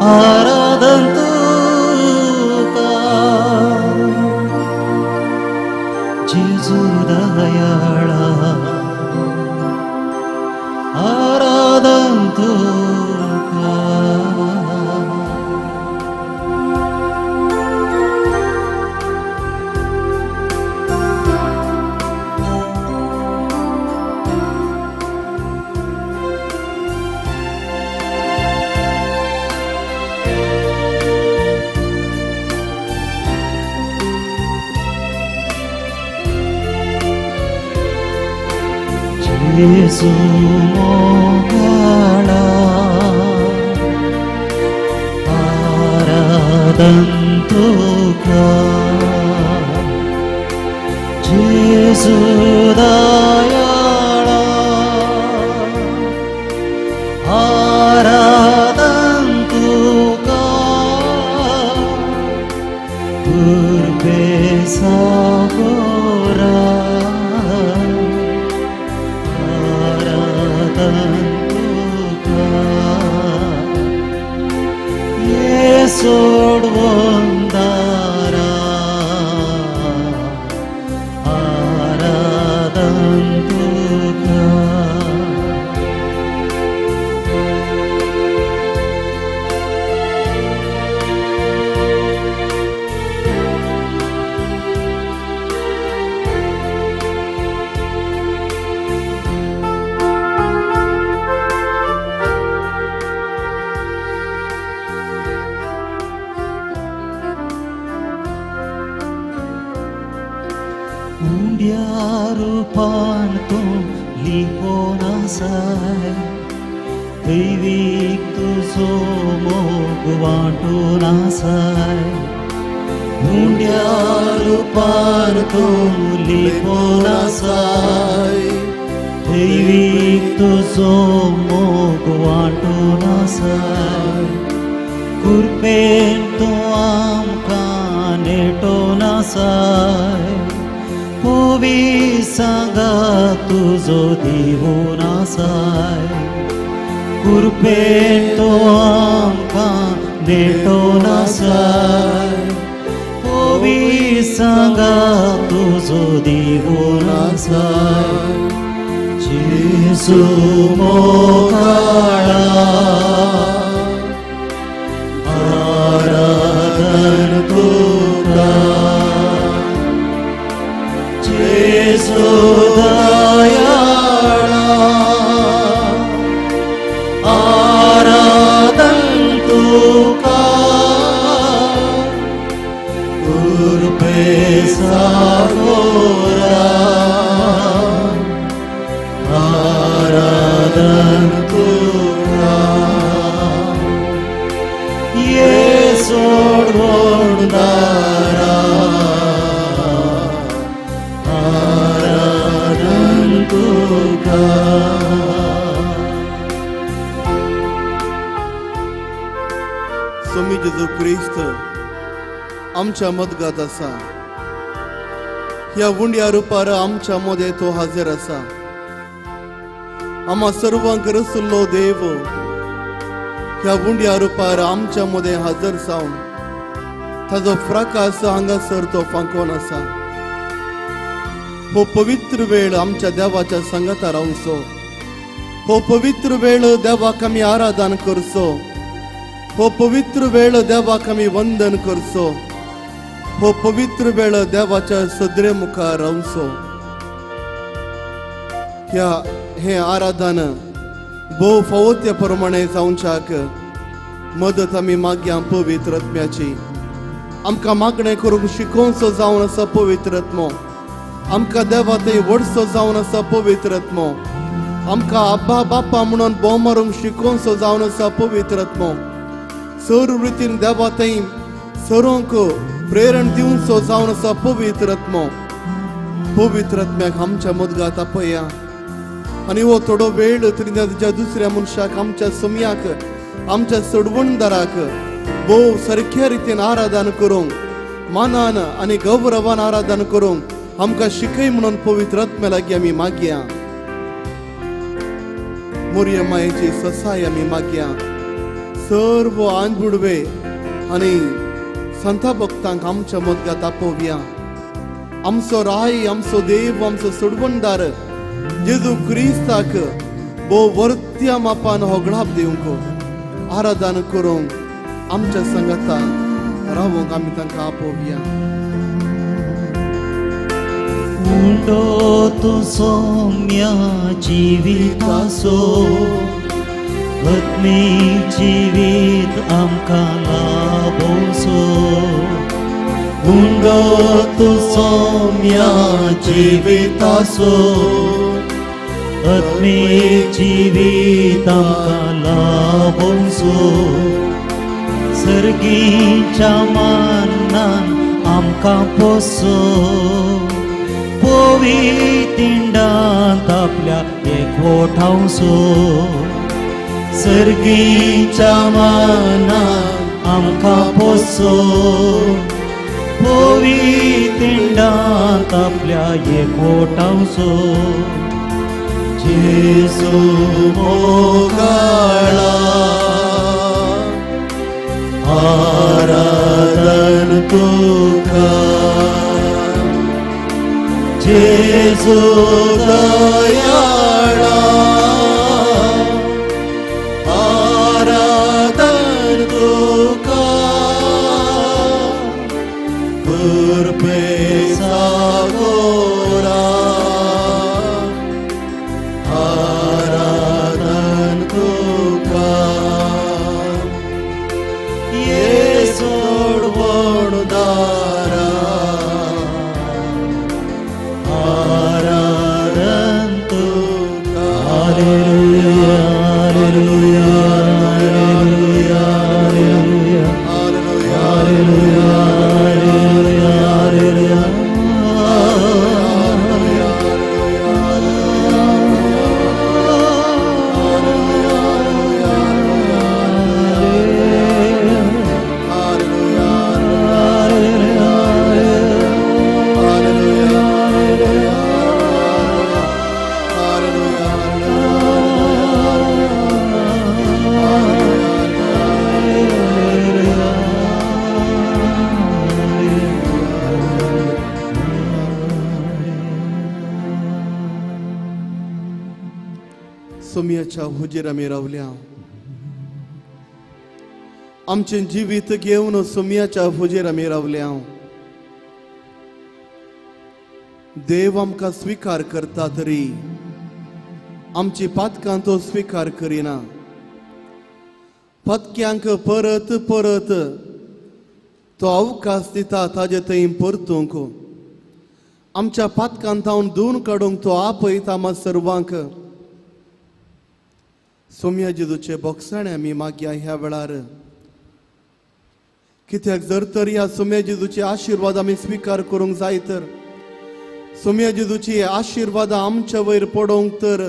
आराधन तुका जेजू दयाळा आराधन तुका. जेजू मोगाळा आराधन तुका जेजू दयाळा आराधन तुका कुर्बे सागोरा आराधन तुका सोडवंदारा आराधन तुका. उंड्या रुपान तूं लिपोन आसाय दैवीक तुजो मोग वांटून आसाय उंड्या रुपान तूं लिपोन आसाय दैवीक तुजो मोग वांटून आसाय कृपेन तूं आमकां नेटोन आसाय पोवी सांगा तुजो दिवून आसाय कृपेन तूं आमकां नेटोन आसाय पोवी सांगा तुजो दिवून आसाय जेजू मोगाळा आराधन तुका जेजू दयाळा आराधन तुका कुर्बे सागोरा आराधन तुका ये सोडवणदारा आराधन तुका. स्वामी जेजू क्रिस्त आमच्या मदगात आसा. ह्या उंड्या रुपार आमच्या मदें तो हाजीर आसा. आम्हा सर्वांक रसुल्लो देव ह्या उंड्या रुपार आमच्या मदें हजर जावन ताजो प्रकाश हांगासर तो फांकोन आसा. हो पवित्र वेळ आमच्या देवाच्या संगता रावचो. हो पवित्र वेळ देवाक आमी आराधन करचो. हो पवित्र वेळ देवाक आमी वंदन करचो. हो पवित्र वेळ देवाच्या सदरे मुखार रावचो. ह्या हे आराधन भोव फावो त्या प्रमाणे जावच्याक मदत आमी मागया पवित्र आत्म्याची. आमकां मागणें करूंक शिकोवचो जावन आसा पवित्र आत्मो. आमकां देवा थंय व्हडचो जावन आसा पवित्र आत्मो. आमकां आब्बा बाप्पा म्हणून भोव मारूंक शिकोवचो जावन आसा पवित्र आत्मो. सर्व रितीन देवा थंय सरूंक प्रेरण दिवचो जावन आसा पवित्र आत्मो. पवित्र आत्म्याक आमच्या मदगात आपया आनी हो थोडो वेळ त्रिनिदादच्या दुसऱ्या मनशाक आमच्या सम्याक आमच्या सोडवणदाराक भोव सारख्या रितीन आराधन करूंक मानान आनी गौरवान आराधन करूंक आमकां शिकय म्हणून पवित्र आत्म्या लागीं आमी मागया. मोरया मायेची ससाय आमी मागया. सर्व आनबुडवे आनी संता भक्तांक आमच्या मदगात आपोवया. आमचो राय, आमचो देव, आमचो सोडवणदार जेजू क्रिस्ताक भोव वर्त्या मापान होगडाप दिवंक, आराधन करूंक आमच्या संगता रावूंक आमी तांकां आपोवया. उंडो तूं सोम्या जिविताचो, आत्मीक जिवीत आमकां लाभोवचो. उंडो तूं सोम्या जिविताचो, आत्मीक जिवीत आमकां लाभोवचो. सर्गीच्या मानान आमकां पोसो, पोवी तिंडांत आपल्या एकवटावचो. सर्गीच्या मानान आमकां पोसो, पोवी तिंडांत आपल्या एकवटावचो. जेजू मोगाळा, आराधन तुका. जेजू दयाळा, आराधन तुका. कृपे सागोरा, आराधन तुका. ये सोडवण दारा, आराधन तुका. Hallelujah, hallelujah, hallelujah, hallelujah, hallelujah, hallelujah, hallelujah. सोमयाच्या हुजीर आमी रावल्या. आमचें जिवीत घेवन सोमयाच्या हुजीर आमी रावल्या. देव आमकां स्विकार करता तरी आमची पातकां तो स्विकार करिना. पातक्यांक परत परत तो अवकाश दिता ताजे थंय परतूंक. आमच्या पातकां थावन धुवन काडूंक तो आपयता आमकां सर्वांक. सोमया जेजूचे बोगसाणे आमी मागया ह्या वेळार. कित्याक जर तर ह्या सोमया जेजूचे आशिर्वाद आमी स्विकार करूंक जाय तर, सोमया जेजूची आशिर्वाद आमच्या वयर पडोवंक तर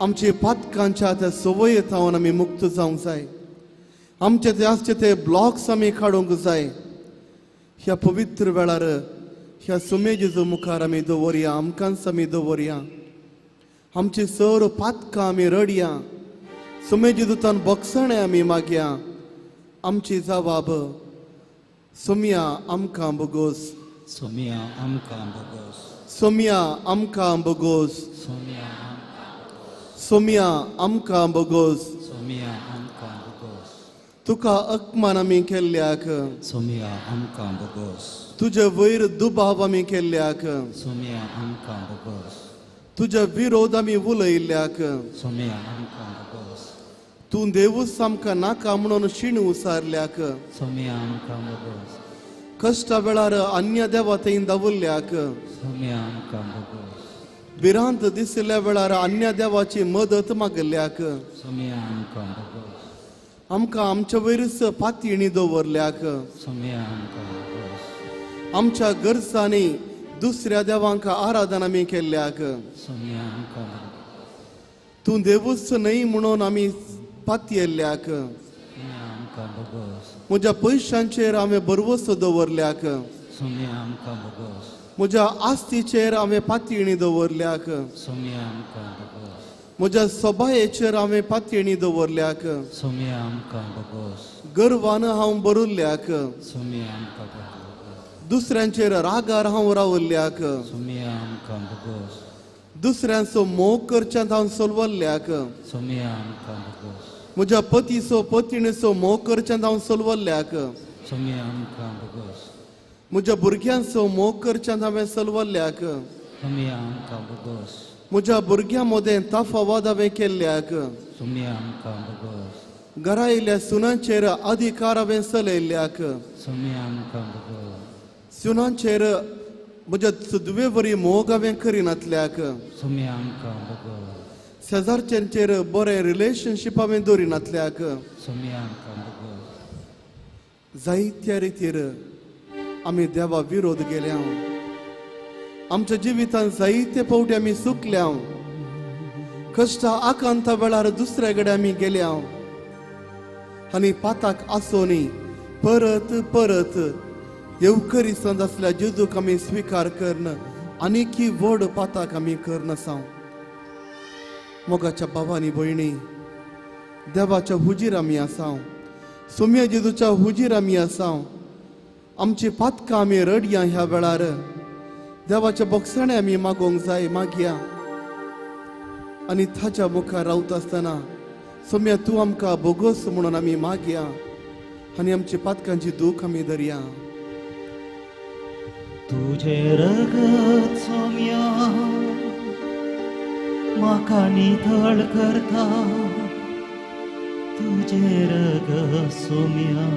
आमचे पातकांच्या त्या संवये थावन आमी मुक्त जावंक जाय. आमचे ते आसचे ते ब्लॉक्स आमी काडूंक जाय. ह्या पवित्र वेळार ह्या सोमया जेजू मुखार आमी दवरया, आमकांच आमी दवरया. आमची सर पातकां आमी रडया. सोमया जेजूतान बोगसाणे आमी मागया. आमची जवाब सोमया आमकां बोगोस. सोम्या आमकां बोगोस. सोमया आमकां बोगोस. सोम्या सोमया आमकां बोगोस. सोम्या आमकां बोगोस. तुका अपमान आमी केल्ल्याक, सोम्या आमकां बोगोस. तुजे वयर दुबाव आमी केल्ल्याक, सोम्या आमकां बोगोस. तुज्या विरोध आमी उलयल्ल्याक, सोम्या आमकां बोगोस. तूं देवूच आमकां नाका म्हणून शीण उसारल्याक, सोम्या आमकां बोगोस. कश्टा वेळार अन्य देवा थंय दवरल्याक, सोम्या आमकां बोगोस. भिरांत दिशिल्ल्या वेळार अन्य देवाची मदत मागल्याक, सोम्या आमकां बोगोस. आमकां आमच्या वयरच पातयेणी दवरल्याक, सोम्या आमकां बोगोस. आमच्या गरजांनी दुसऱ्या देवांक आराधना आमी केल्ल्याक, सोम्या आमकां बोगोस. तूं देवूच न्हय म्हणून आमी पातयेल्ल्याक, सोम्या आमकां बोगोस. म्हज्या पयशांचेर हांवें भरवसो दवरल्याक, सोम्या आमकां बोगोस. म्हज्या आस्तीचेर हांवें पातयेणी दवरल्याक, सोम्या आमकां बोगोस. म्हज्या सबायेचेर हांवें पातयेणी दवरल्याक, सोम्या आमकां बोगोस। गर्वान हांव भरुल्ल्याक, सोम्या आमकां बोगोस। दुसऱ्यांचेर रागार हांव रावल्ल्याक, सोम्या आमकां बोगोस। दुसऱ्यांचो मोग करच्यांत हांव सोलवल्ल्याक, सोम्या आमकां बोगोस। म्हज्या पतीचो पतिणेचो मोग करच्यांत हांव सोलवल्ल्याक, सोम्या आमकां बोगोस। म्हज्या भुरग्यांचो मोग करच्यांत हांवें सोलवल्ल्याक, सोम्या आमकां बोगोस। म्हज्या भुरग्यां मदें तफावत हांवें केल्ल्याक, सोम्या आमकां बोगोस। घरा येयल्ल्या सुनांचेर अधिकार हांवें चलयल्ल्याक, सोम्या आमकां बोगोस। सुनांचेर म्हज्या सुदवे वरी मोग हांवें करिनातल्याक, सोम्या आमकां बोगोस। शेजारच्यांचेर बरें रिलेशनशीप हांवें दवरिनातल्याक, सोम्या आमकां बोगोस। जायत्या रितीर आमी देवा विरोध गेल्या। आमच्या जिवितांत जायते फावटी आमी चुकल्या। कश्टा आकांता वेळार दुसऱ्या कडेन आमी गेल्या आनी पाताक आसोनी परत परत येवकरी संद आसल्या जेजूक आमी स्विकार करन आनीकी व्हड पाताक आमी करनासांव। मोगाच्या भावानी भयणी, देवाच्या हुजीर आमी आसाव, सोम्या जेजूच्या हुजीर आमी आसाव। आमची पातकां आमी रडया ह्या वेळार देवाच्या बोगसाणे आमी मागोंक जाय, मागया आनी ताच्या मुखार रावता आसतना सोम्या तूं आमकां बोगोस म्हणून आमी मागया आनी आमची पातकांची दूख आमी धरया। तुझे रगत सोम्या म्हाका नितळ करता, तुझे रगत सोम्या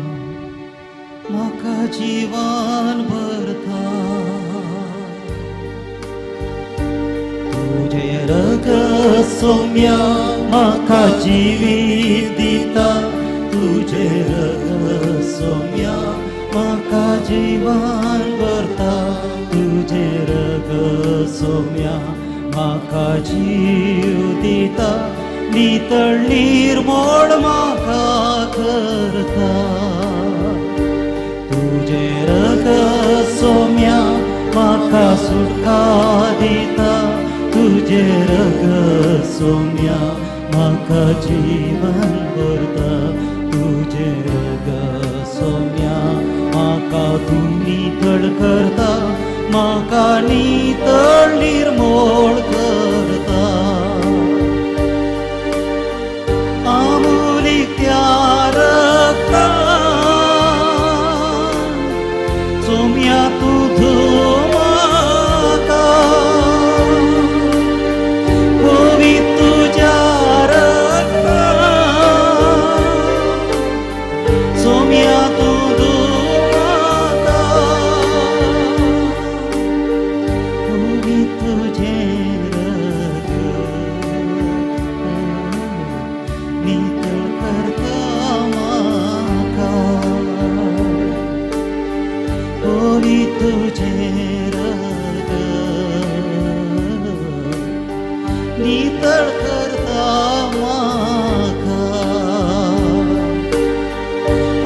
म्हाका जीवन भरता। तुझे रगत सोम्या म्हाका जिवीत दिता, तुझे रगत सोम्या म्हाका जीवन भरता। तुझे रगत सोम्या म्हाका जीव दिता, नितळ निर्मोळ म्हाका करता। तुझे रगत सोम्या म्हाका सुटका दिता, तुझे रगत सोम्या म्हाका जीवन भरता। तुझे रगत सोम्या म्हाका तूं नितळ करता, म्हाका नितळ निर्मोळ करता। आमुली त्या रगतान सोम्या तूं धू म्हाका, कोवी तुज्या रगतान सोम्या तूं धू म्हाका, कोवी तुजें रगत नितळ करता म्हाका, कोवी तुजें रगत नितळ करता म्हाका।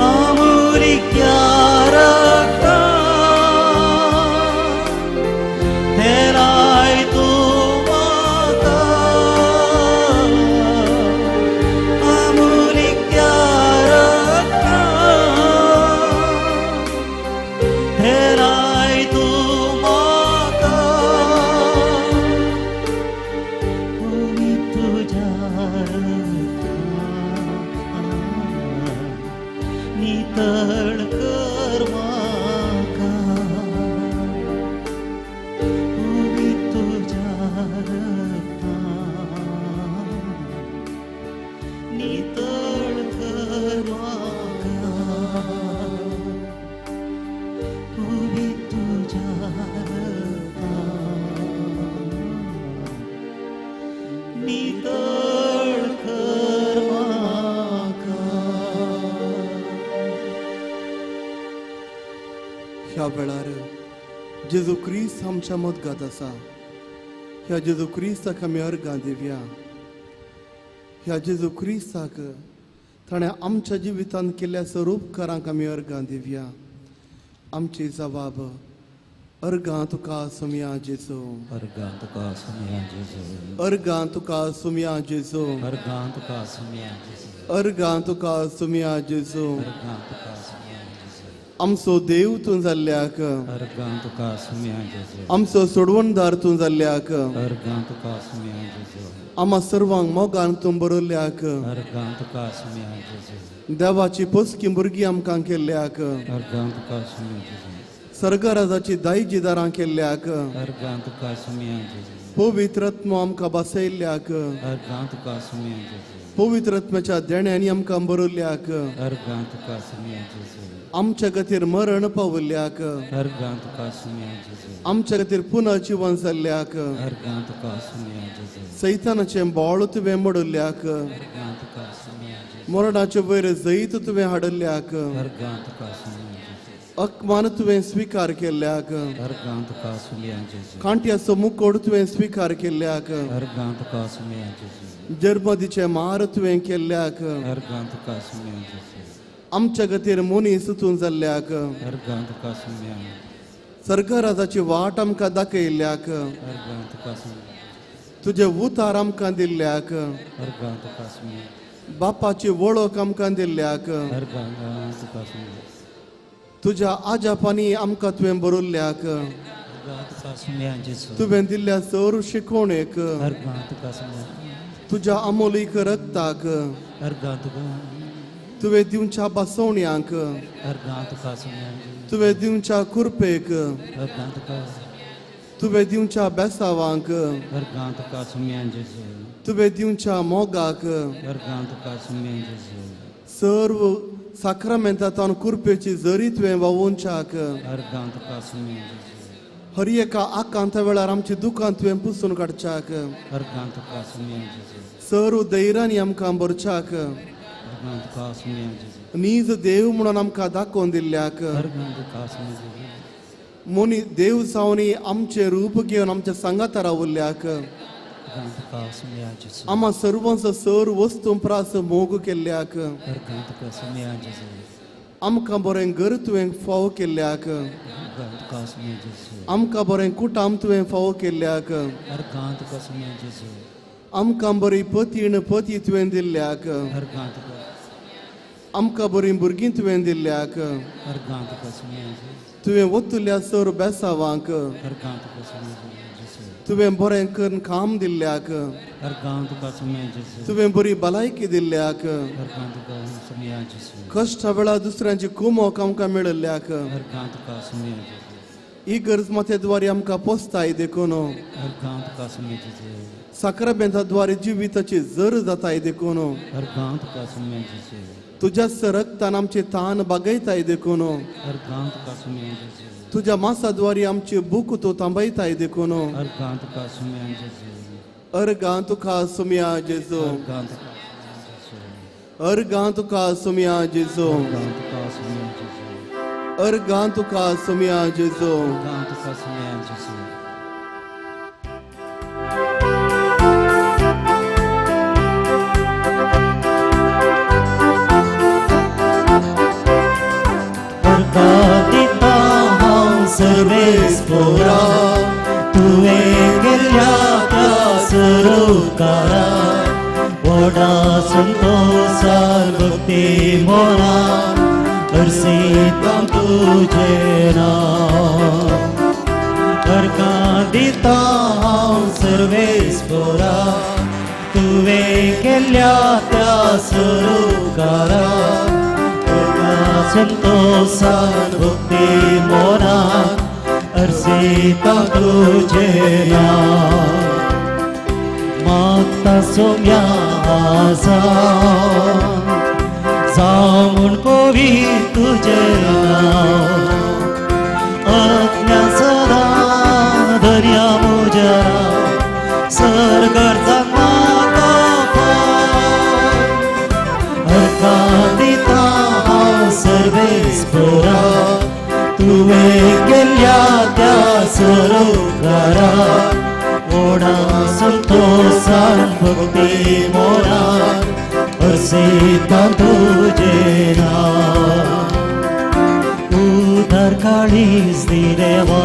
आमुलिक्या रगतान थेराय तूं म्हाका, आमुलिक्या रगतान थेराय तूं म्हाका, कोवी तुज्या रगतान नितळ कर म्हाका, कोवी तुज्या रगतान नितळ कर म्हाका, कोवी तुज्या रगतान नितळ कर म्हाका। ह्या वेळार जेजू क्रिस्त आमच्या मदगात आसा। ह्या जेजू क्रिस्ताक आमी अर्गां दिवया। ह्या जेजू क्रिस्ताक ताणें आमच्या जिवितांत केल्ल्या स्वरूपकारांक आमी अर्गां दिवया। आमची जबाब अर्गां तुका सुमया जेजू, अर्गां तुका सुमया जेजू, अर्गां तुका सुमया जेजू, अर्गां तुका सुमया जेजू, अर्गां तुका सुमया जेजू, अर्गां तुका सुमया जेजू। आमचो देव तूं जाल्ल्याक, अर्गां तुका सुमया जेजू, आमचो सोडवणदार तूं जाल्ल्याक, अर्गां तुका सुमया जेजू, आमा सर्वांक मोगान तूं बरयल्ल्याक, अर्गां तुका सुमया जेजू, देवाची पोसकी भुरगीं आमकां केल्ल्याक, अर्गां तुका सुमया जेजू, सर्गराजाची दायजी दारां केल्ल्याक, अर्गां तुका सुमया जेजू, पवित्र आत्मो आमकां बसयल्ल्याक, अर्गां तुका सुमया जेजू, पवित्र आत्म्याच्या देण्यांनी आमकां बरयल्ल्याक, अर्गां तुका सुमया जेजू, आमच्या खातीर मरण पावल्ल्याक, अर्गां तुका सुमया जेजू, आमच्या खातीर पुनर्जिवन जाल्ल्याक, अर्गां तुका सुमया जेजू, सैतानाचें बोळ तुवें मोडल्ल्याक, अर्गां तुका सुमया जेजू, मरणाचे वयर जैत तुवें हाडल्ल्याक, अर्गां तुका सुमया जेजू, अकमान तुवें स्विकार केल्ल्याक, अर्गां तुका सुमया जेजू, कांट्याचो मुकोड तुवें स्विकार केल्ल्याक, अर्गां तुका सुमया जेजू, जर्मदीचें मार तुवें केल्ल्याक, अर्गां तुका सुमया जेजू, आमच्या खातीर मनीस तूं जाल्ल्याक, अर्गां तुका सुमया, सर्गराजाची वाट आमकां दाखयल्ल्याक, अर्गां तुका सुमया, तुजे उतार आमकां दिल्ल्याक, अर्गां तुका सुमया, बापाची वळख आमकां दिल्ल्याक, अर्गां तुका सुमया, तुज्या आजापांनी आमकां तुवें बरयल्ल्याक, अर्गां तुका सुमया जेजू, तुवें दिल्ल्या सर शिकवणेक, अर्गां तुका सुमया, तुज्या अमोलीक रक्ताक, अर्गां तुका, तुवें दिवच्या बसवण्यांक, अर्गां तुका सुमया जेजू, तुवें दिवच्या कुरपेक, अर्गां तुका, तुवें दिवच्या बेसावांक, अर्गां तुका सुमया जेजू, तुवें दिवच्या मोगाक, अर्गां तुका सुमया जेजू, सर्व साक्रामेंतांत कुरपेची जरी तुवें वावोवच्याक, अर्गां तुका सुमया जेजू, हर एका आकांता वेळार आमची दुकान तुवें पुसून काडच्याक, अर्गां तुका सुमया जेजू, सर्व धैर्यान आमकां भरच्याक, अर्गां तुका सुमया जेजू, नीज देव म्हणून आमकां दाखोवन दिल्ल्याक, अर्गां तुका सुमया जेजू, मोनी देव जावन आमचें रूप घेवन आमच्या सांगाता रावल्ल्याक, अर्गां तुका सुमया जेजू, आमा सर्वांचो सर वस्तू प्रास मोग केल्ल्याक, अर्गां तुका सुमया जेजू, आमकां बरें घर तुवें फावो केल्ल्याक, अर्गां तुका सुमया जेजू, आमकां बरें कुटाम तुवें फावो केल्ल्याक, अर्गां तुका सुमया जेजू, आमकां बरी पतीण पती तुवें दिल्ल्याक, अर्गां तुका, आमकां बरीं भुरगीं तुवें दिल्ल्याक, अर्गां तुका सुमया जेजू, तुवें वतुल्या सर बेसावांक, अर्गां तुका सुमया जेजू, तुवें बरें करून काम दिल्ल्याक, अर्गां तुका सुमया जेजू, तुवें बरी भलायकी दिल्ल्याक, अर्गां तुका सुमया जेजू, कश्टा वेळार दुसऱ्यांची कुमोक आमकां मेळिल्ल्याक, अर्गां तुका सुमया जेजू, ही गरज मातेद्वारे आमकां पोसताय देखून, अर्गां तुका सुमया जेजू, साक्रामेंताद्वारे जिविताची जर जाताय देखून, अर्गां तुका सुमया जेजू, तुज्या रक्तान आमची तान बागयताय देखून, अर्गां तुका सुमया जेजू, तुज्या मासाद्वारे आमची भूक तूं थांबयताय देखून, अर्गां तुका सुमया जेजू, अर्गां तुका सुमया जेजू, अर्गां तुका सुमया जेजू, अर्गां तुका सुमया जेजू, अर्गां तुका सुमया जेजू, अर्गां तुका सुमया जेजू। अर्गां तुका सुमया जेजू। अर्गां दिता हांव सर्वेस्पोरा, तुवें केल्ल्या त्या सरोकारा, व्हडा संतोसान भक्ती मोरा, अर्सितां तुजें नांव। अर्गां दिता हांव सर्वेस्पोरा, तुवें केल्ल्या त्या सरोकारा, संतोषान भक्ती मोरा, अर्सिता तुजें नांव। मागता सोम्या जावं म्हूण पवी तुजें नांव, अज्ञा सदां दर्या म्हज्या सर्गार म्हाका फाव। अर्गां दिता हांव सर्वेस्पोरा, तुवें केल्ल्या त्या सरोकारा, व्हडा संतोषान भक्ती मोरा, अर्सितां तुजें नांव। उदार काळीज दी देवा,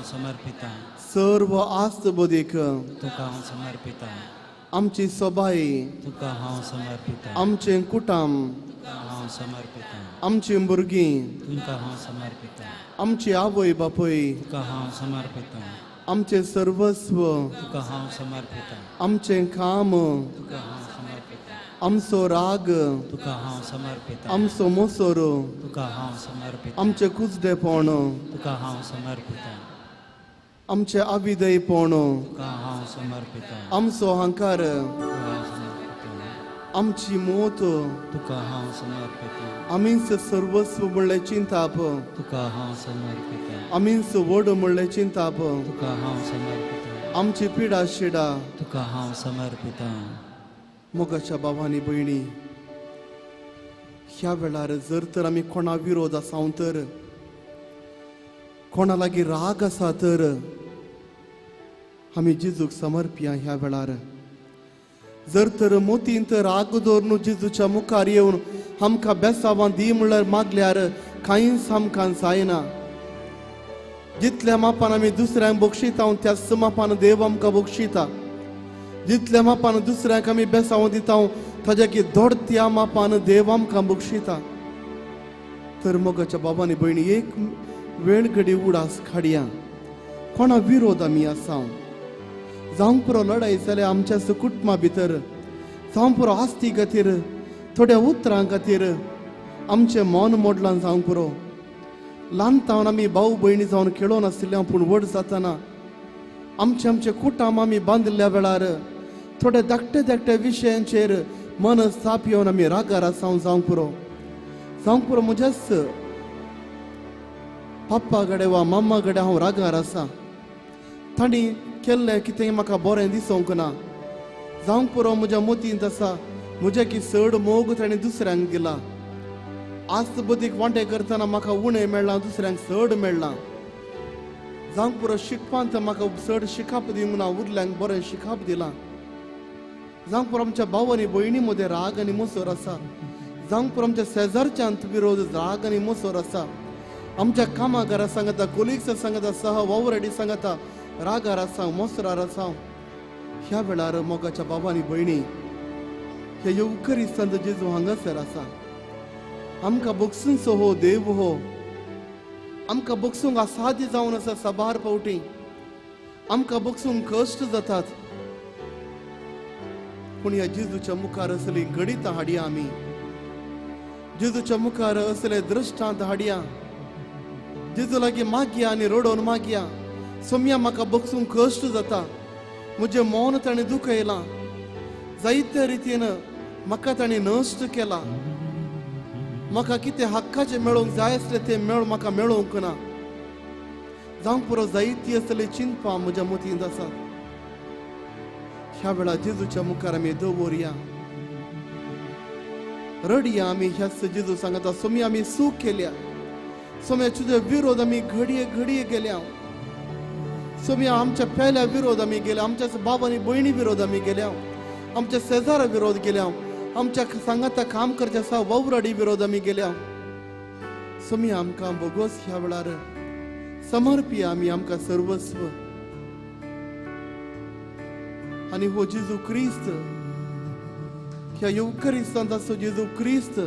हांव समर्पितां. सर्व आस्त बुदीक तुका हांव समर्पितां. आमची सोबाई तुका हांव समर्पितां. आमचें कुटाम तुका हांव समर्पितां. आमचीं भुरगीं तुमकां हांव समर्पितां. आमची आवय बापूय तुका हांव समर्पितां. आमचें सर्वस्व तुका हांव समर्पितां. आमचें काम तुका हांव समर्पितां. आमचो राग तुका हांव समर्पितां. आमचो मोसोर तुका हांव समर्पितां. आमचें कुजडेपण तुका हांव समर्पितां. आमचें अविधेयपण तुका हांव समर्पितां. आमचो अहंकार तुका हांव समर्पितां. आमची मोत तुका हांव समर्पितां. आमीच सर्वस्व म्हणलें चिंताप तुका हांव समर्पितां. आमीच व्हड म्हणलें चिंताप तुका हांव समर्पितां. आमची पिडा शिडा तुका हांव समर्पितां. मोगाच्या भावांनी भयणी, ह्या वेळार जर तर आमी कोणा विरोध आसा तर, कोणा लागीं राग आसा तर आमी जेजूक समर्पिया. ह्या वेळार जर तर मोतींत राग दवरून जेजूच्या मुखार येवन आमकां बेसावां दी म्हणल्यार मागल्यार कांयच आमकां जायना. जितल्या मापान आमी दुसऱ्यांक बक्षिता त्याच मापान देव आमकां बक्षिता. जितल्या मापान दुसऱ्यांक आमी बेसावां दिता ताज्या की दोडत्या मापान देव आमकां बक्षिता. तर मोगाच्या बाबांनी भयणी, एक वेळ घडी उडास काडया. कोणा विरोध आमी आसा जावंक पुरो लढाई जाल्या आमच्या कुटुंबा भितर, जावंक पुरो आस्ती खातीर, थोड्या उतरां खातीर आमचें मन मोडलां जावंक पुरो. ल्हान तावन आमी भाव भयणी जावन खेळोन आशिल्ले, पूण व्हड जातना आमचे आमचे कुटुंब आमी बांदिल्ल्या वेळार थोड्या धाकट्या धाकट्या विशयांचेर मनस्ताप येवन आमी रागार आसा जावंक पुरो. जावंक पुरो म्हज्याच पप्पा कडेन वा मम्मा कडेन हांव रागार आसा, तांणी केल्लें कितें म्हाका बरें दिसूंक ना. जावंक पुरो म्हज्या मतींत आसा म्हज्या की चड मोग ताणें दुसऱ्यांक दिला. आज बदीक वांटे करतना म्हाका उणें मेळ्ळां, दुसऱ्यांक चड मेळ्ळां. जावंक पुरो शिकपांत म्हाका चड शिकाप दिवंक ना, उरल्यांक बरें शिकाप दिलां. जावंक पुरो आमच्या भाव आनी भयणी मदें राग आनी मोसोर आसा. जावंक पुरो आमच्या शेजारच्यांत विरोध राग आनी मोसोर आसा. आमच्या कामागारा सांगता, कोलिग्सा सांगता, सह वावराडी सांगता, रागार आसा, मोसरार आसा. ह्या वेळार मोगाच्या बाबांनी भयणी, हे येवकरी संत जेजू हांगासर आसा. आमकां बक्षूंचो हो देव हो आमकां बक्षूंक असाध्य जावन आसा. साबार फावटी आमकां बक्षूंक कश्ट जातात, पूण ह्या जेजूच्या मुखार असली गणितां हाडया आमी. जेजूच्या मुखार असले दृश्टांत हाडया. जेजू लागीं मागया आनी रडोवन मागया, सोम्या म्हाका बक्षूंक कश्ट जाता, म्हजें मौन ताणें दुखयलां, जायत्या रितीन म्हाका ताणें नश्ट केला, म्हाका कितें हक्काचें मेळोवंक जाय आसलें तें म्हाका मेळोवंक ना. जावंक पुरो जायती आसलें चिंतपां म्हज्या मतींत आसा. ह्या वेळार जेजूच्या मुखार आमी दवरया, रडया आमी. ह्याच जेजू सांगता, सोम्या आमी चूक केल्या, सोम्या तुज्या विरोध आमी घडये घडये गेल्या, सोम्या आमच्या पेल्या विरोध आमी गेल्या, आमच्या बाब आनी भयणी विरोध आमी गेल्या, आमच्या शेजारा विरोध गेल्या, आमच्या सांगाता काम करचे आसा वावराडी विरोध आमी गेल्या. सोम्या आमकां बोगोस ह्या वेळार समर्पिया आमी आमकां सर्वस्व. आनी हो जेजू क्रिस्त, ह्या येवकरिस्तांत जेजू क्रिस्त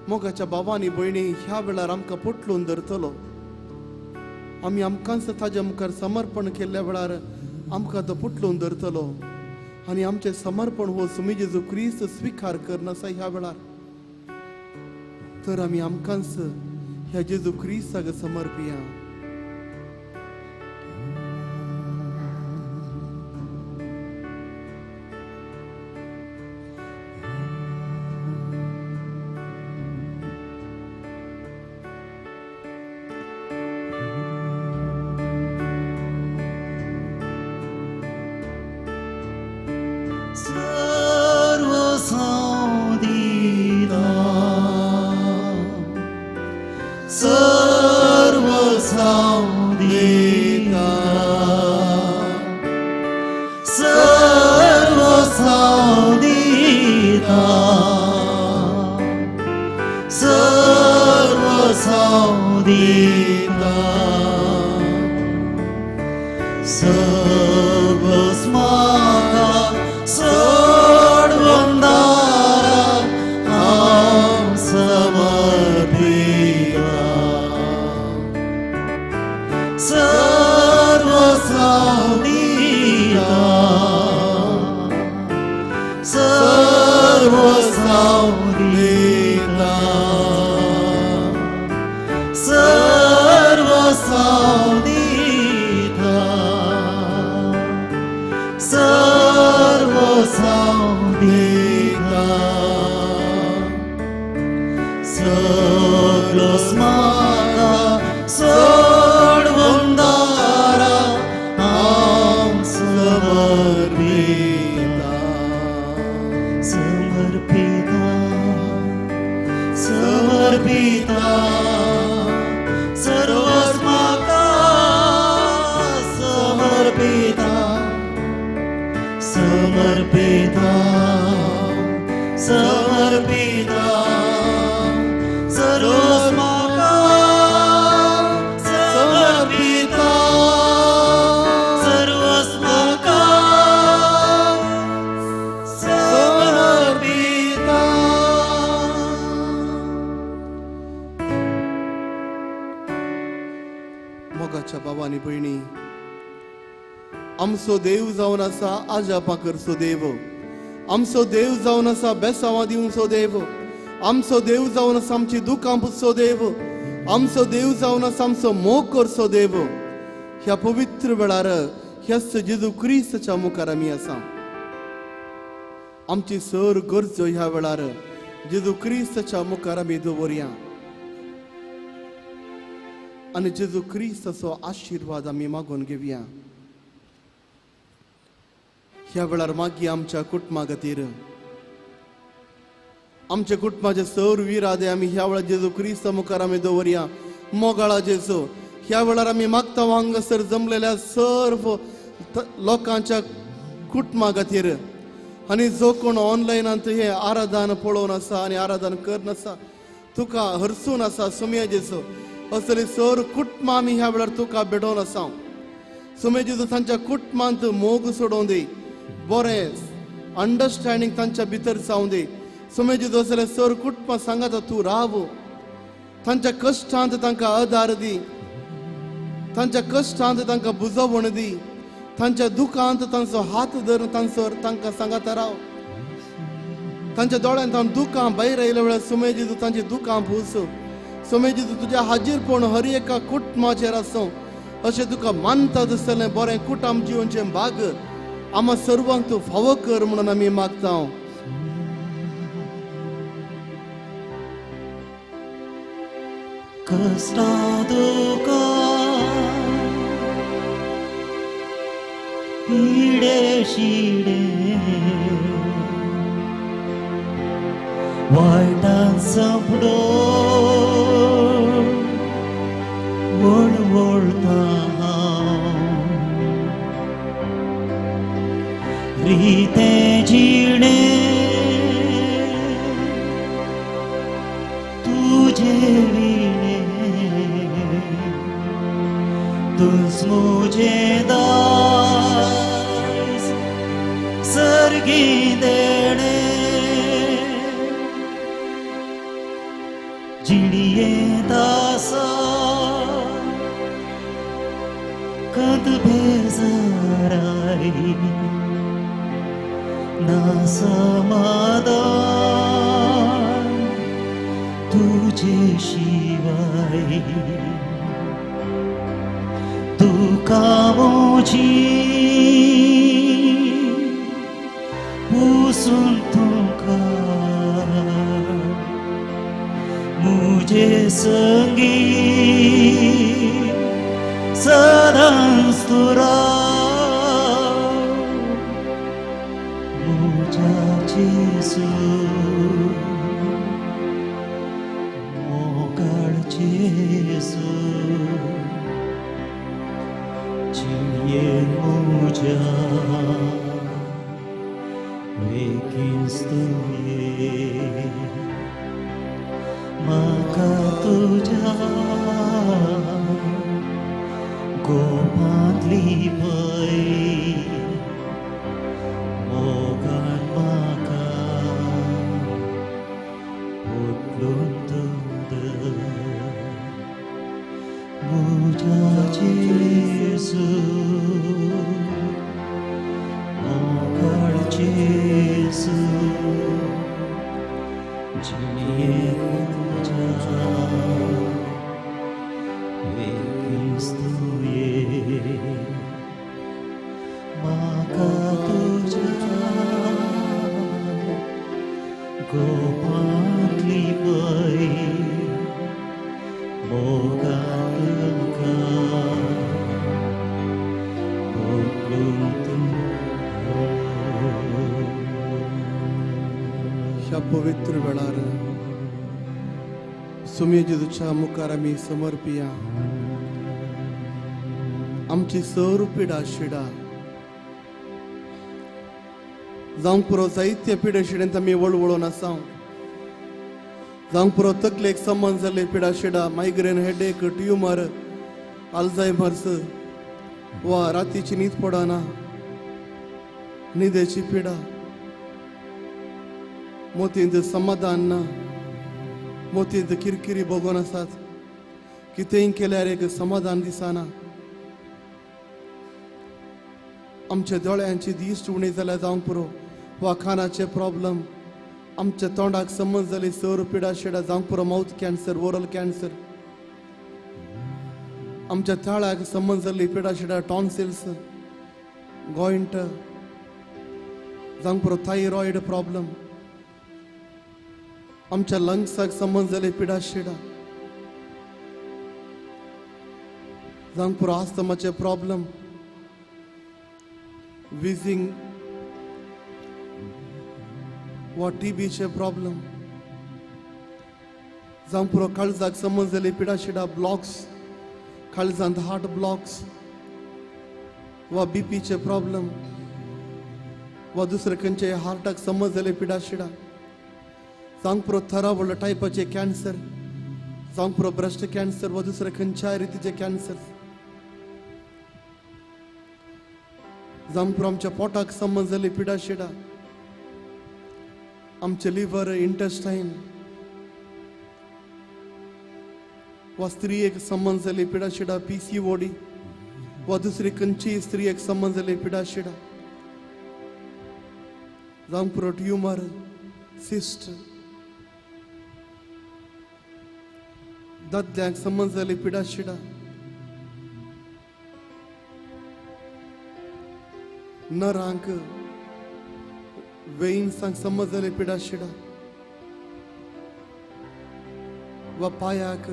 मोगाच्या बाबांनी भयणी ह्या वेळार आमकां पोटलून धरतलो. आमी आमकांच ताज्या मुखार समर्पण केल्ल्या वेळार आमकां तो पोटलून धरतलो आनी आमचें समर्पण हो सुमी जेजू क्रिस्त स्विकार करनासा ह्या वेळार. तर आमी आमकांच ह्या जेजू क्रिस्ताक समर्पिया. सर्व हांव दिता. सगळोच म्हाका सोडून दारा हांव समर्पिता सर्वस्व हांव दिता सर्वस्व हांव दिता सर्वस्व हांव दिता सर्वस्व हांव दिता सगळोच म्हाका सोडून दारा हांव समर्पिता समर्पिता समर्पिता सर्वस्व म्हाका समर्पिता समर्पिता समर्पिता सर्वस्व म्हाका समर्पिता सर्वस्व म्हाका समर्पिता. मोगाच्या बाबा आनी भयणी, आमचो देव जावन आसा आजापां करचो देव, आमचो देव जावन आसा बेसांवां दिवचो देव, आमचो देव जावन आसा आमची दुकां पुसचो देव, आमचो देव जावन आसा आमचो मोग करचो देव. ह्या पवित्र वेळार ह्याच जेजू क्रिस्ताच्या मुखार आमी आसा. आमची सर गरजो ह्या वेळार जेजू क्रिस्ताच्या मुखार आमी दवरया आनी जेजू क्रिस्ताचो आशिर्वाद आमी मागून घेवया. ह्या वेळार मागीर आमच्या कुटुंबा खातीर, आमच्या कुटुंबाचे सर विरादे आमी ह्या वेळार जेजू क्रिस्ता मुखार आमी दवरया. मोगाळा जेजू, ह्या वेळार आमी मागता हांगासर जमलेल्या सर्व लोकांच्या कुटुंबा खातीर आनी जो कोण ऑनलायनांत हे आराधन पळोवन आसा आनी आराधन करन आसा, तुका हरसून आसा सुमया जेजू, असली सर कुटुंबां आमी ह्या वेळार तुका भेटोवन आसा. सुमया जेजू, तांच्या कुटुंबांत मोग सोडोवन दी, बरें अंडरस्टँडींग तांच्या भितर जावं दी. सुमया जेजू, असले सर कुटुंबां सांगाता तूं राव, तांच्या कश्टांत तांकां आदार दी, तांच्या कश्टांत तांकां बुजवण दी, तांच्या दुखांत तांचो हात धरून तांचो तांकां सांगाता राव. तांच्या दोळ्यांत तांकां दुकां भायर आयल्या वेळार सुमया जेजू तांची दुकां पूस. सुमया जेजू, तुज्या हाजीरपण हर एका कुटुंबाचेर आसूं अशें तुका मानता दिसतलें बरें कुटुंब जिवनचें भाग आमा सर्वांक तूं फावो कर म्हणून आमी मागता. कश्टां दुकां पिडे शिडे वायटान सांपडो वळवळटा हांव रितें जिणें तुजे विणें तूंच म्हजें दायज सर्गी देणें जिणयेंत आसा कद बेजाराय ना समाधान तुजे शिवाय तुका म्हजी पुसून तुका म्हजे संगी सदांच तूं राव म्हज्या जेजू मोगाळ जेजू जिणयेन म्हज्या बेगीन तुवें म्हाका तुज्या गोपान गोपांतली पय मोगान म्हाका पोटलून तूं धर म्हज्या जेजू मोगाळ जेजू जिणेंत म्हज्या वेगींच तूं ये म्हाका तुज्या गोपांतली पय मोगान तुका पोटलून तूं ह्या पवित्र वेळार सुमे जेजूच्या मुखार आमी समर्पिया आमची सर्व पिडा शिडा जावंक पुरो जायत्या पिडा शिड्यांत आमी वळवळून आसा जावंक पुरो तकलेक संबंद जाल्ले पिडा Shida migraine headache tumour Alzheimer's वा रातीची न्हीद पडना न्हिदेची पिडा मोतींत समाधान ना मोतींत किरकिरी भोगोन आसात कितेंय केल्यार एक समाधान दिसना आमच्या दोळ्यांची दिश्ट उणी जाल्यार जावंक पुरो वा कानाचे प्रॉब्लम आमच्या तोंडाक समज जाली सर पिडा शिडा जावंक पुरो मावथ कॅन्सर ओरल कॅन्सर आमच्या ताळ्याक समज जाल्ली पिडा शिडा टॉन्सिल्स गॉयंट जावंक पुरो थायरॉयड प्रॉब्लम आमच्या लंग्साक संबंद जाले पिडा शिडा जावंक पुरो आस्थमाचे प्रॉब्लम विजिंग वा टीबीचे प्रॉब्लम जावंक पुरो काळजाक संबंद जाले पिडा शिडा ब्लॉक्स काळजांत हार्ट ब्लॉक्स वा बीपीचे प्रॉब्लम वा दुसरे खंयचे हार्टाक संबंद जाले पिडा शिडा जावंक पुरो थरा व्हडलो टायपाचे कॅन्सर जावंक पुरो ब्रेस्ट कॅन्सर वा दुसरे खंयच्याय रितीचे कॅन्सर जावंक पुरो आमच्या पोटाक संबंद जाल्ली पिडा शिडा आमचे लिव्हर इंटेस्टायन वा स्त्रियेक संबंद जाल्ली पिडा शिडा PCOD वा दुसरी खंयचीय स्त्रियेक संबंद जाल्ली पिडा शिडा जावंक पुरो ट्युमर सिस्ट दादल्यांक संबंद जाल्ली पिडा शिडा नरांक वेन्सांक संबंद जाल्ली पिडा शिडा वा पांयाक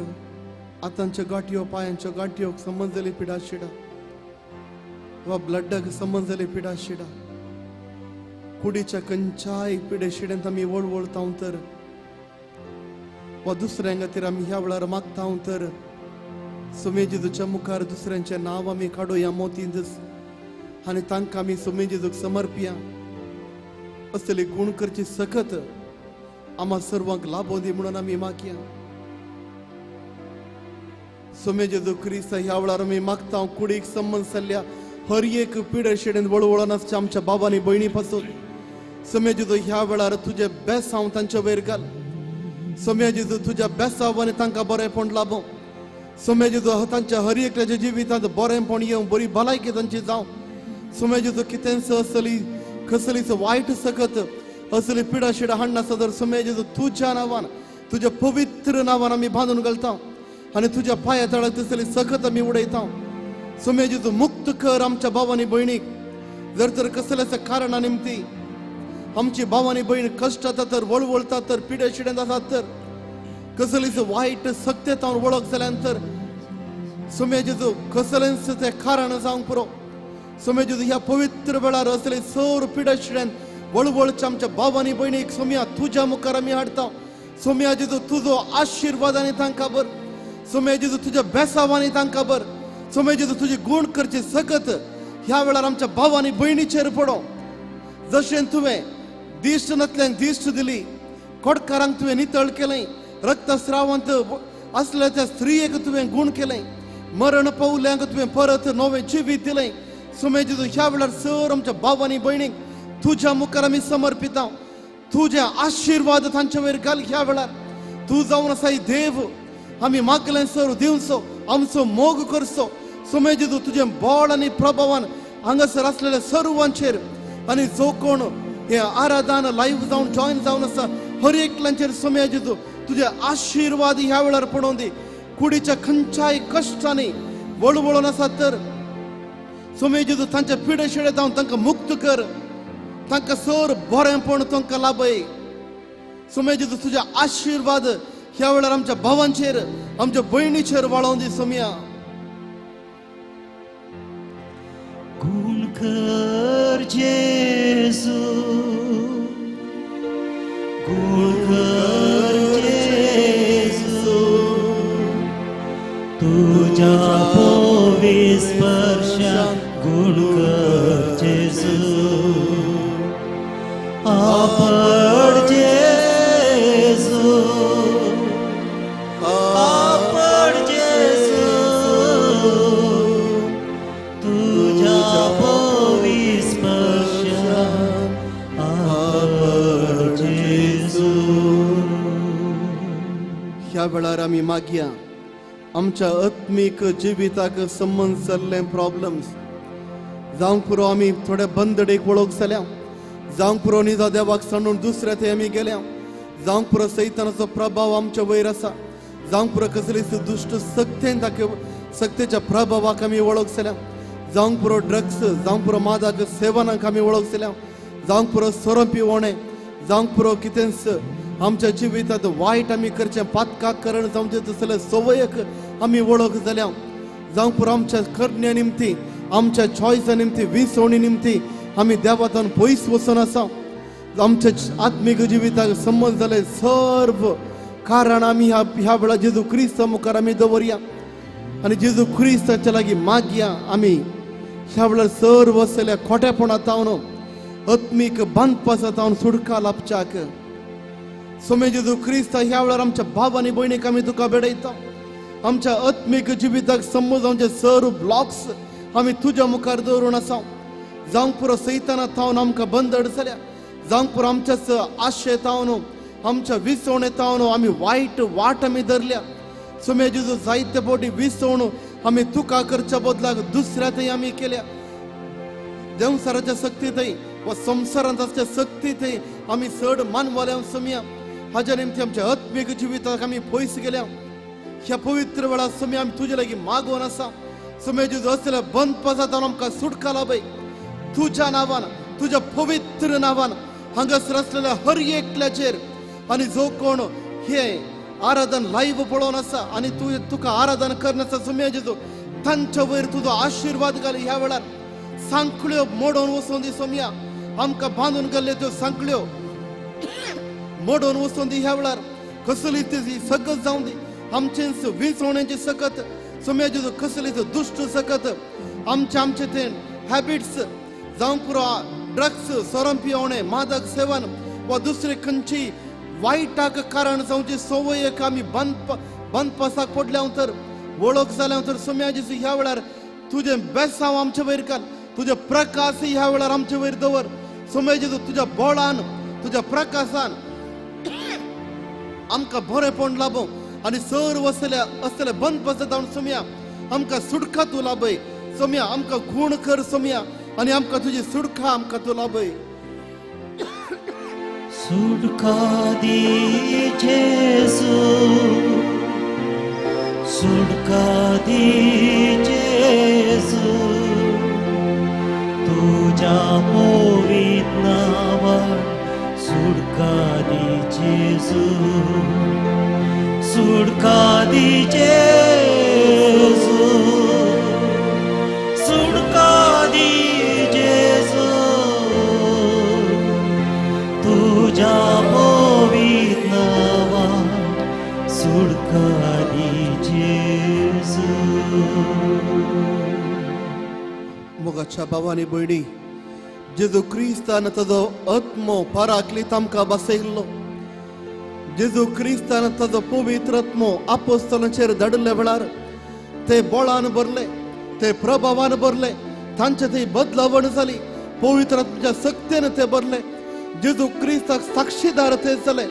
आतांच्यो गांठयो पांयांच्यो गांठयो संबंद जाल्ली पिडा शिडा वा ब्लडाक संबंद जाल्ली पिडा शिडा कुडीच्या खंयच्याय पिडे शिड्यांत आमी वळवळता तर वा दुसऱ्यां खातीर आमी ह्या वेळार मागता तर सुमे जेजूच्या मुखार दुसऱ्यांचें नांव आमी काडुया मोतींत आनी तांकां आमी सुमे जेजूक समर्पिया असली गूण करची सकत आम्हा सर्वांक लाभो दी म्हणून आमी मागया. सुमे जेजू क्रिस्त ह्या वेळार आमी मागता कुडीक संबंद जाल्ल्या हर एक पिडे शिडेन वळवळून आसच्या आमच्या बाबांनी भयणी पासून सुमे जेजू ह्या वेळार तुजें बेसांव तांचे वयर घाल. सोम्या जेजू तुज्या बेसावानी तांकां बरेंपण लाभो. सोम्या जेजू तांच्या हर एकल्याच्या जिवितांत बरेंपण येवं बरी भलायकी तांची जावं. सोम्या जेजू कितेंच असली कसलीच वायट सकत असली पिडा शिडा हाडनासता तर सोम्या जेजू तुज्या नांवान तुज्या पवित्र नांवान आमी बांदून घालता आनी तुज्या पांया तळाक तसली सकत आमी उडयता. सोम्या जेजू मुक्त कर आमच्या भावानी भयणीक. जर तर कसल्याच कारणा निमती आमची भावानी भयण कश्टात तर वळवळतात तर पिड्या शिड्यांत आसात तर कसलीच वायट सक्तेतावन वळख जाल्यान तर सोम्या जेजू कसलेंच तें कारण जावंक पुरो. सोम्या जेजू ह्या पवित्र वेळार असले सर पिड्या शिड्यान वळवळच्या आमच्या भावानी भयणीक सोम्या तुज्या मुखार आमी हाडटा. सोम्या जेजू तुजो आशिर्वादानी तांकां बर. सोम्या जेजू तुज्या बेसावानी तांकां बर. सोम्या जेजू तुजी गूण करची सकत ह्या वेळार आमच्या भावानी भयणीचेर पडो. जशें तुवें दिश्ट नातल्यांक दिश्ट दिली, कोटकारांक तुवें नितळ केलें, रक्तस्रावांत आसल्या त्या स्त्रियेक तुवें गूण केलें, मरण पावल्यांक तुवें परत नवें जिवीत दिलें. सोम्या जेजू ह्या वेळार सर आमच्या भाव आनी भयणीक तुज्या मुखार आमी समर्पिता. तुजे आशिर्वाद तांचे वयर घाल ह्या वेळार. तूं जावन आसा देव, आमी मागलें सर दिवचो, आमचो मोग करचो. सोम्या जेजू तुजें बळ आनी प्रभावान हांगासर आसलेल्या सर्वांचेर आनी जो कोण हे आराधन लायव्ह जावन जॉयन जावन आसा हर एकल्यांचेर सोम्या जेजू तुजे आशिर्वाद ह्या वेळार पडोवन दी. कुडीच्या खंयच्याय कश्टांनी वळवळून आसा तर सोम्या जेजू तांच्या पिडे शिडे जावन तांकां मुक्त कर, तांकां सर बरेंपण तांकां लाभय. सोम्या जेजू तुजे आशिर्वाद ह्या वेळार आमच्या भावांचेर आमच्या भयणीचेर वाळोवन दी सोम्या. गुण कर जेजू, गुण कर जेजू, तुझ्या पोवी स्पर्शा गुण कर जेजू, आपण जेजू, आपण जेजू, तुझ्या पोवी स्पर्शा आपण जेजू. ह्या वेळार आमी मागया आमच्या आत्मीक जिविताक संबंद जाल्ले प्रॉब्लम्स जावंक पुरो. आमी थोडे बंदडेक वळख जाल्या, जावंक पुरो निजा देवाक सांडून दुसऱ्या थंय आमी गेल्या, जावंक पुरो सैतानाचो प्रभाव आमच्या वयर आसा, जावंक पुरो कसलीच दुश्ट सक्तेन सक्तेच्या प्रभावाक आमी वळख जाल्या, जावंक पुरो ड्रग्स, जावंक पुरो मादाक सेवनाक आमी वळख जाल्या, जावंक पुरो सोरो पिवणे, जावंक पुरो कितेंच आमच्या जिवितांत वायट आमी करचें पातकाक करण जावचें तसले संवयक आमी वळख जाल्या, जावंक पुरो आमच्या करण्या निमती आमच्या चॉयसा निमती विसवणी निमती आमी देवातान पयस वचून आसा. आमच्या आत्मीक जिविताक संबंद जाले सर्व कारण आमी ह्या वेळार जेजू क्रिस्ता मुखार आमी दवरया आनी जेजू क्रिस्ताच्या लागीं मागया. आमी ह्या वेळार सर्व आसलेल्या खोटेपणा तावन आत्मीक बांदपासा तावन सुटका लाभच्याक. सोम्या जेजू क्रिस्ता ह्या वेळार आमच्या भाव आनी भयणीक आमी तुका भेटयता. आमच्या आत्मीक जिविताक संबंद जावचे सर्व ब्लॉक्स आमी तुज्या मुखार दवरून आसा. जावंक पुरो सैताना तावन आमकां बंदड जाल्या, जावंक पुरो आमच्याच आशे तावन आमच्या विसवणे तावन आमी वायट वाट आमी धरल्या. सोम्या जेजू जायते फावटी विसवण आमी तुका करच्या बदलाक दुसऱ्या थंय आमी केल्या. देंवसाराच्या सक्ती थंय वा संवसारांत आसच्या सक्ती थंय आमी चड मानवल्या सोम्या. हाज्या निमती आमच्या आत्मीक जिविताक आमी पयस गेल्या. ह्या पवित्र वेळार सोम्या आमी तुजे लागीं मागोवन आसा. सोम्या जेजू असल्या बंदपासा तावन आमकां सुटका लाभय. तुज्या नांवान, तुज्या पवित्र नांवान हांगासर आसलेल्या हर एकल्याचेर आनी जो कोण हे आराधन लायव्ह पळोवन आसा आनी तूं तुका आराधन करनासा सोम्या जेजू तांच्या वयर तुजो आशिर्वाद घाल. ह्या वेळार सांखळ्यो मोडोवन वचोन दी सोम्या, आमकां बांदून गेल्ल्यो त्यो सांखळ्यो मोडोवन वचोन दी. ह्या वेळार कसली ती सकत जावन दी, आमचेंच विंचवण्याची सकत सोम्या जेजू, कसलीच दुश्ट सकत आमचे आमचे ते हॅबिट्स जावंक पुरो ड्रग्स, सोरो पिवणे, मादक सेवन वा दुसरे खंयची वायटाक कारण जावची संवयक आमी बंदपासाक पडल्या तर वळख जाल्या तर सोम्या जेजू ह्या वेळार तुजें बेसांव आमचे वयर घाल, तुजे प्रकाश ह्या वेळार आमचे वयर दवर. सोम्या जेजू तुज्या बळान तुज्या प्रकाशान आमकां बरेंपण लाभो आनी सर्व असल्या असले बंदपासा जावन सोम्या आमकां सुटका तूं लाभय. सोम्या आमकां गूण कर सोम्या आनी आमकां तुजी सुटका आमकां तूं लाभय. सुटका दी जेजू, सुटका दी जेजू, तुझ्या पवित्र नांवान सुटका दी जेजू, सुटका दी जेजू, सुटका दी जेजू, तुझ्या पवित्र नांवान सुटका दी जेजू. मोगाच्या भावानी भयणी, जेजू क्रिस्तान ताजो आत्मो पराकलीत आमकां बसयल्लो. जेजू क्रिस्तान ताजो पवित्र आत्मो आपोस्तलांचेर धाडिल्ल्या वेळार ते बळान भरले, ते प्रभावान भरले, तांचे थंय बदलावण जाली. पवित्र आत्म्याच्या सक्तेन ते भरले. जेजू क्रिस्ताक साक्षीदार ते जाले.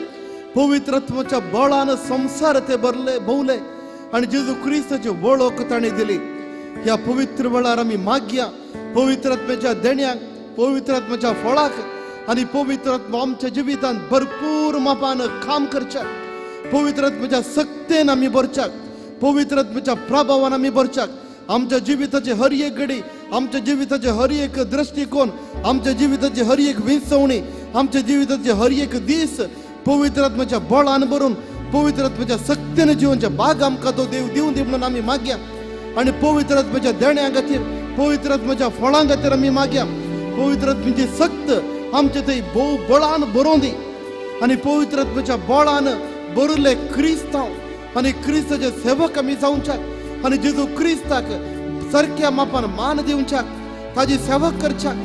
पवित्र आत्म्याच्या बळान संवसार ते भरले भोवले आनी जेजू क्रिस्ताची वळख ताणें दिली. ह्या पवित्र वेळार आमी मागया पवित्र आत्म्याच्या देण्याक, पवित्र आत्म्याच्या फळाक आनी पवित्र आत्मा आमच्या जिवितांत भरपूर मापान काम करच्याक. पवित्र आत्म्याच्या सक्तेन आमी भरच्याक, पवित्र आत्म्याच्या प्रभावान आमी भरच्याक. आमच्या जिविताचे हर एक घडी, आमच्या जिविताचे हर एक दृश्टिकोन, आमच्या जिविताची हर एक विंचवणी, आमच्या जिविताचे हर एक दीस पवित्र आत्म्याच्या बळान भरून पवित्र आत्म्याच्या सक्तेन जिवनच्या बाग आमकां तो देव दिवन दी म्हणून आमी मागया. आनी पवित्र आत्म्याच्या देण्या खातीर, पवित्र आत्म्याच्या फळां खातीर आमी मागया. पवित्र आत्म्याची सक्त आमचे थंय भोव बळान बरोवन दी आनी पवित्र आत्म्याच्या बळान बरले क्रिस्तांव आनी क्रिस्ताचे सेवक आमी जावच्याक आनी जेजू क्रिस्ताक सारक्या मापान मान दिवच्याक, ताजी सेवा करच्याक,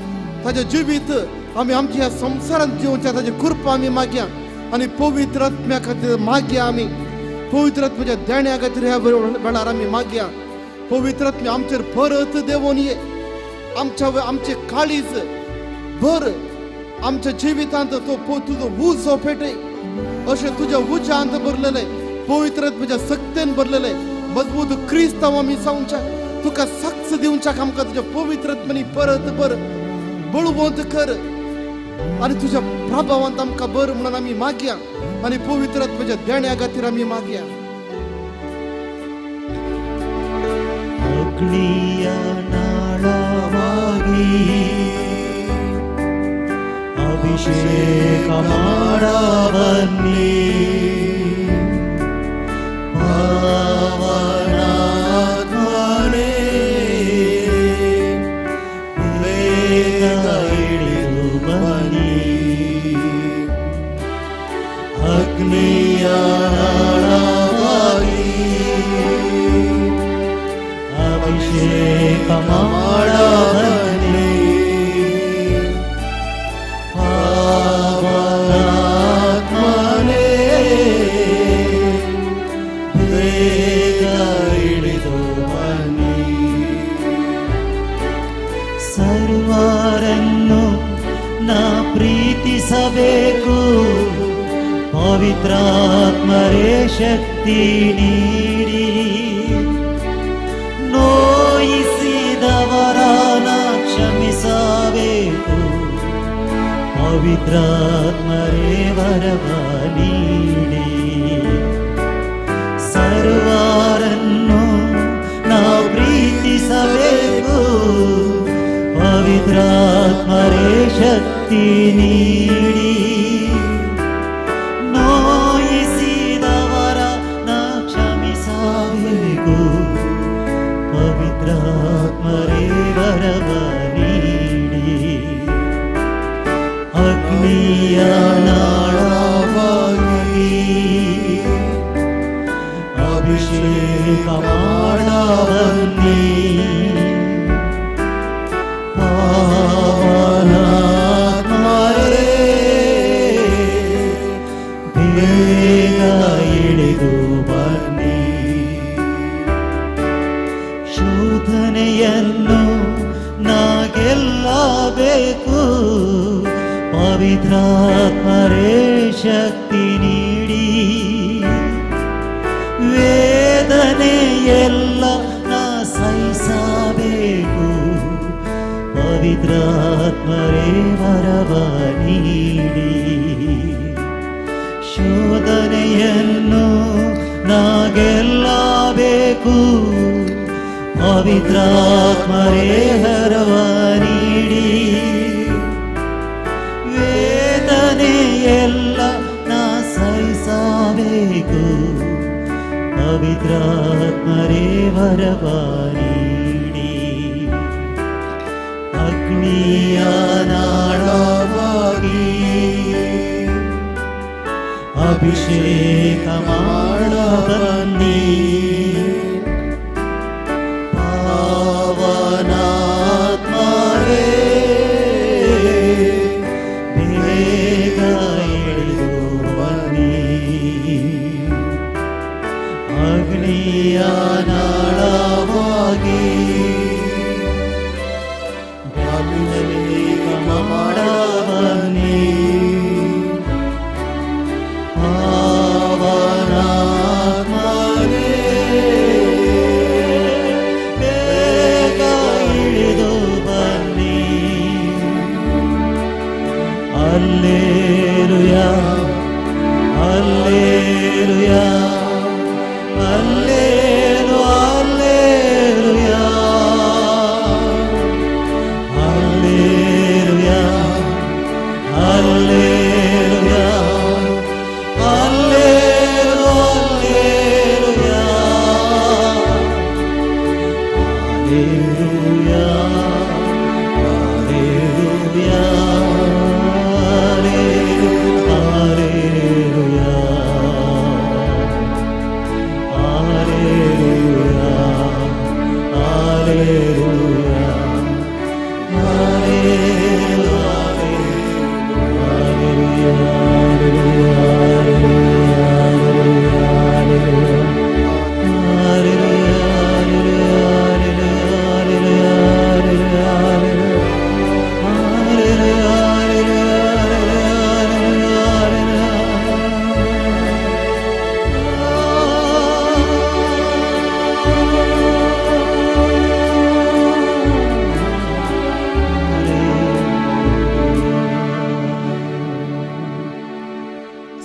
ताजें जिवीत आमी आमच्या ह्या संवसारांत जिवच्याक ताजी कृपा आमी मागया. आनी पवित्र आत्म्या खातीर मागया आमी. पवित्र आत्म्याच्या देण्या खातीर ह्या वेळार आमी मागया. पवित्र आत्म्या आमचेर परत देंवोन ये. आमच्या आमचे काळीज भर, आमच्या जिवितांत तो तुजो उजो पेटय अशें तुज्या उज्यांत भरलेले पवित्र आत्म्याच्या सक्तेन भरलेले मजबूत क्रिस्तांव आमी जावच्याक, तुका साक्ष दिवच्याक आमकां तुज्या पवित्र आत्म्यानी परत भर, बळवंत कर आनी तुज्या प्रभावांत आमकां भर म्हणून आमी मागया. आनी पवित्र आत्म्याच्या देण्या खातीर आमी मागया. ಅಗ್ನಿಯ ನಾಳವಾಗಿ ಅಭಿಷೇಕ ಮಾಡಬನ್ನಿ, ಪಾವನಾತ್ಮನೇ ಬೇಗ ಇಳಿದು ಬನ್ನಿ. ಅಗ್ನಿಯ ನಾಳವಾಗಿ ಅಭಿಷೇಕ ಮಾಡಬನ್ನಿ, ಪಾವನಾತ್ಮನೇ ಬೇಗ ಇಳಿದು ಬನ್ನಿ. ಸರ್ವರನ್ನು ನಾ ಪ್ರೀತಿಸಬೇಕು, ಪವಿತ್ರಾತ್ಮರೇ ಶಕ್ತಿ ನೀಡಿ. ನೋಯಿಸಿದವರನ ಕ್ಷಮಿಸಬೇಕು, ಪವಿತ್ರಾತ್ಮರೇ ವರವ ನೀಡಿ. ಸರ್ವರನ್ನು ನಾವು ಪ್ರೀತಿಸಬೇಕು, ಪವಿತ್ರಾತ್ಮರೇ ಶಕ್ತಿ ನೀಡಿ. ನೋಯಿಸಿದವರ ನಾ ಕ್ಷಮಿಸಬೇಕು, ಪವಿತ್ರಾತ್ಮರೇ ವರವ ನೀಡಿ. ಅಗ್ನಿಯ ನಾಳವಾಗಿ ಅಭಿಷೇಕ ಮಾಡಬನ್ನಿ, ಪಾವನಾತ್ಮರೇ ಬೇಗ ಇಳಿದು ಬನ್ನಿ. ಶೋಧನೆಯನ್ನು ನಾ ಗೆಲ್ಲಬೇಕು, ಪವಿತ್ರಾತ್ಮರೇ ಶಕ್ತಿ ನೀಡಿ. ವೇದನೆಯೆಲ್ಲ ನಾ ಸಹಿಸಬೇಕು, ಪವಿತ್ರಾತ್ಮರೇ ವರವ ನೀಡಿ. ಶೋಧನೆಯನ್ನು ನಾ ಗೆಲ್ಲಬೇಕು, ಪವಿತ್ರಾತ್ಮರೇ ವರವ ನೀಡಿ. ವೇದನೆಯೆಲ್ಲ ನಾ ಸಹಿಸಬೇಕು, ಪವಿತ್ರಾತ್ಮರೇ ವರವ ನೀಡಿ. ಅಗ್ನಿಯ ನಾಳವಾಗಿ ಅಭಿಷೇಕ ಮಾಡಬನ್ನಿ, ಪಾವನಾತ್ಮರೇ ಬೇಗ ಇಳಿದು ಬನ್ನಿ. ಅಗ್ನಿಯ ನಾಳವಾಗಿ ಅಭಿಷೇಕ ಮಾಡಬನ್ನಿ ಪಾವನಾತ್ಮನೇ ಬೇಗ ಇಳಿದು ಬನ್ನಿ. Alleluia, alleluia, ಅಲ್ಲೇಲು, alleluia, alleluia, alleluia, ಅಲ್ಲೇಲು, alleluia, alleluia, alleluia, alleluia, alleluia, alleluia,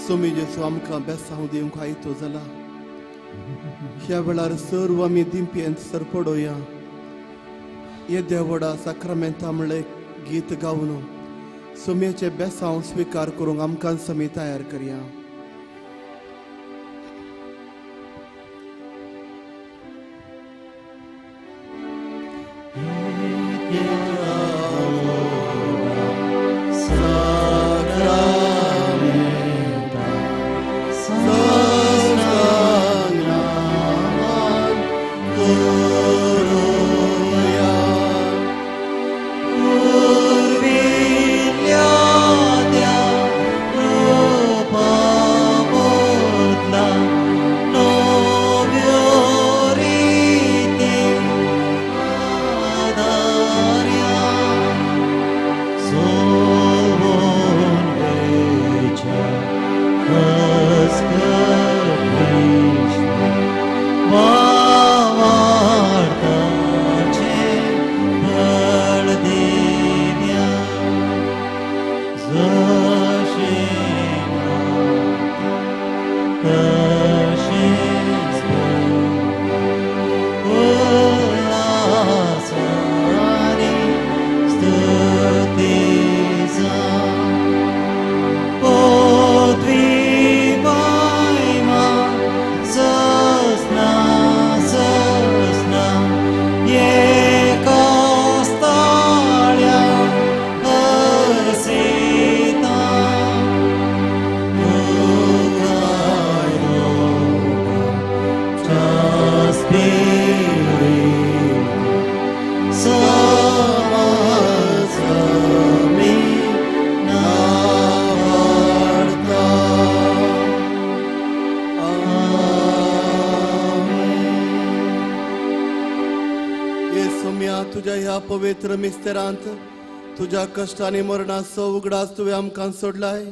Swami जेसू आमकां बेसांव दिवंक आयतो जाला. ह्या वेळार सर्व आमी दिंपयेंत सरपडोया. येद्या व्हडा साक्रामेंता म्हणलें गीत गावन सोम्याचे बेसांव स्विकार करूंक आमकां समी तयार करया. तुज्या ह्या पवित्र मिस्तेरांत तुज्या कश्टांनी मरणाचो उगडास तुवें आमकां सोडलाय.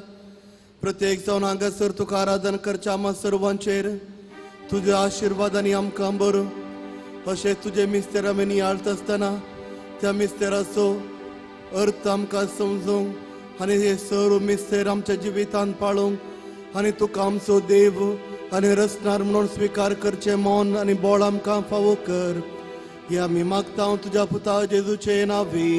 प्रत्येक जावन हांगासर तुका आराधन करच्या आमा सर्वांचेर तुज्या आशिर्वादांनी आमकां बरो अशें तुजे मिस्तेर आमी नियाळता आसतना त्या मिस्तेराचो अर्थ आमकां समजूंक आनी हे सर्व मिस्तेर आमच्या जिवितांत पाळूंक आनी तुका आमचो देव आनी रचणार म्हणून स्विकार करचें मन आनी बळ आमकां फावो कर. हे आमी मागता तुज्या पुता जेजूचे नांवी.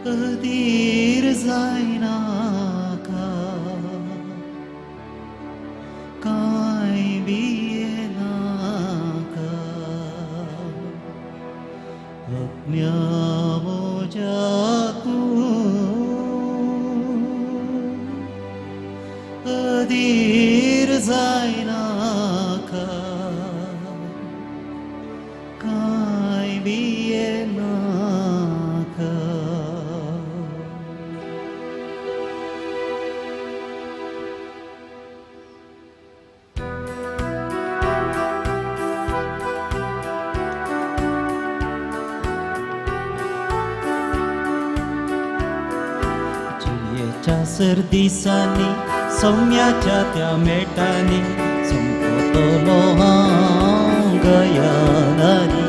अधीर जायनाका कांय भियेनाका अज्ञा म्हज्या तूं अधीर जायनाका सर दिसांनी सौम्याच्या त्या मेटांनी संपतलो हांव गयानांनी.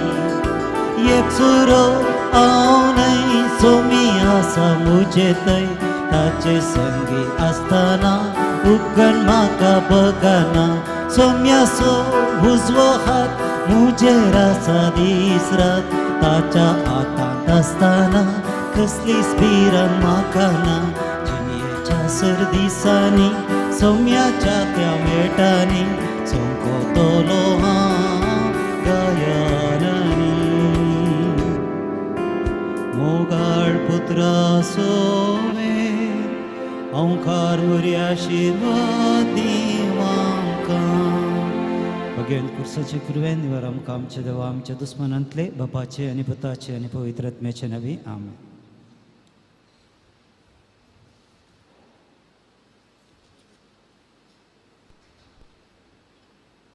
एकसुरो हांव न्हय सोमी आसा म्हजे थंय, ताचे संगी आसतना उपकरण म्हाका बगना. सोम्याचो उजवो हात म्हजेर आसा दीस रात, ताच्या हातांत आसतना कसलीच भिरांत म्हाका ना. जिणेच्या सर दिसांनी सौम्याच्या त्या मेटांनी संकोतलो हांव गायनांनी. मोगाळ पुत्रा सोवे ओंकार मुर्या आशिर्वाद दी आमकां. भगेन कुर्साचे कृवेन निवार आमकां आमच्या देवा आमच्या दुस्मनांतले बापाचे आनी पुताचे आनी पवित्र आत्म्याचे नांवी आमेन.